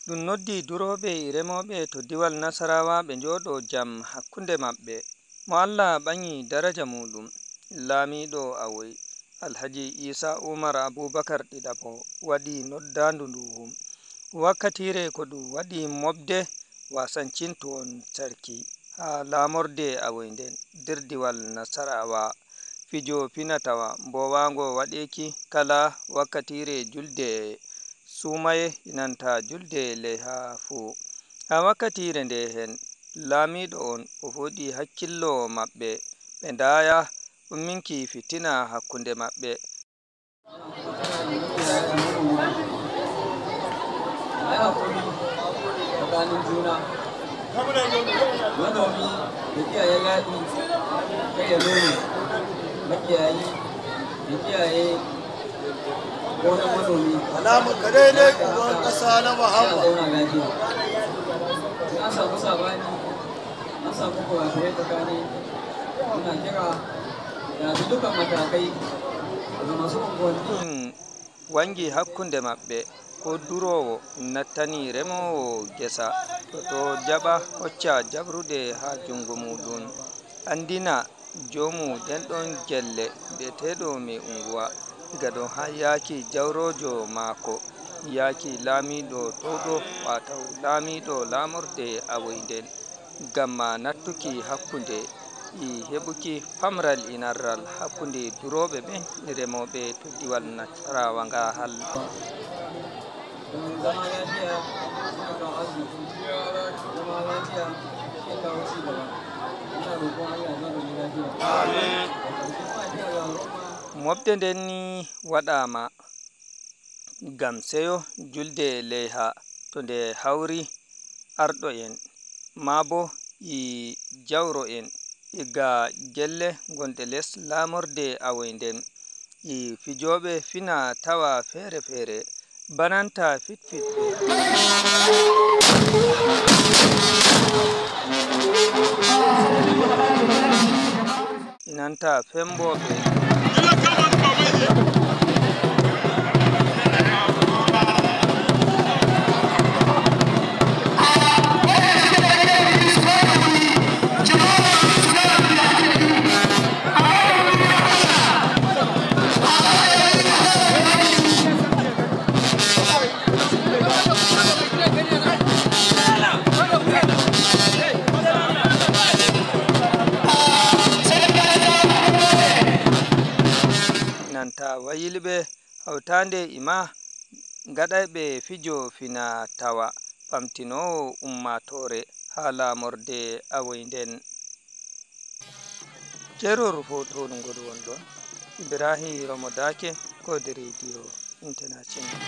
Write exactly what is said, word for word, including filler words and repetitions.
Ɗum noddi durooɓe e remooɓe to diwal Nasarawa ɓe njooɗo jam hakkunde maɓɓe. Mo Allah ɓaŋi daraja muuɗum, laamiiɗo Awoy, Alhaji Isa Umar Abubakar ɗiɗaɓo waɗi noddaandu nduhu. Wakkatiire ko ɗum waɗi moɓde wasancintu on sarki haa laamorde Awoy nden nder diwal Nasarawa. Fijo fina tawa mbowaango waɗeeki kala wakkatiire julde suumaye inanta julde leyha fuu. Haa wakkatiire nde hen, laamiiɗo on o fooɗi hakkillo maɓɓe, ɓe ndaaya umminki fitina hakkunde maɓɓe. A yi haƙuri tsakanin juna. Manomi ya kiyaye yaƙi, kai ya nome. Makiyayi ya kiyaye gonar manomi. Alamar ka daidai uban ƙasa na Muhammad. Zauna lafiya. In an samu sabani, an samu kurakurai tsakani, muna kira da bi dukan matakai daga masu unguwanni. Ɗum wangi hakkunde maɓɓe, ko duroowo nattani remoowo gesa, to, to jaɓa hocca jaɓrude haa junngo muuɗum, anndina joomu nden ɗon gelle bi'eteeɗo mai unguwa, diga ɗon haa yaaki jawroojo maako, yaaki laamiiɗo towɗo, waataw laamiiɗo laamorde Awoy nden. Ngam ma nattuki hakkunde e heɓuki pamral e narral hakkunde durooɓe ɓen e remooɓe to diwal Nasarawa nga hal. Moɓde nden ni waɗaama ngam seyo julde leyha to nde hawri arɗo'en, maa bo e jawro'en e ga gelle gonɗe les laamorde Awoy nden, e fijooɓe fina tawa feere-feere, bananta fitfitɓe, inanta fembooɓe. Nanta wayilɓe hawtaande e ma gaɗayɓe fijo fina tawa ɓamtinoowo ummaatoore haa laamorde Awoy nden. Ceerooru fow to ɗum ngol won ɗon. Ibrahim Romo Daake, Kode Radio International.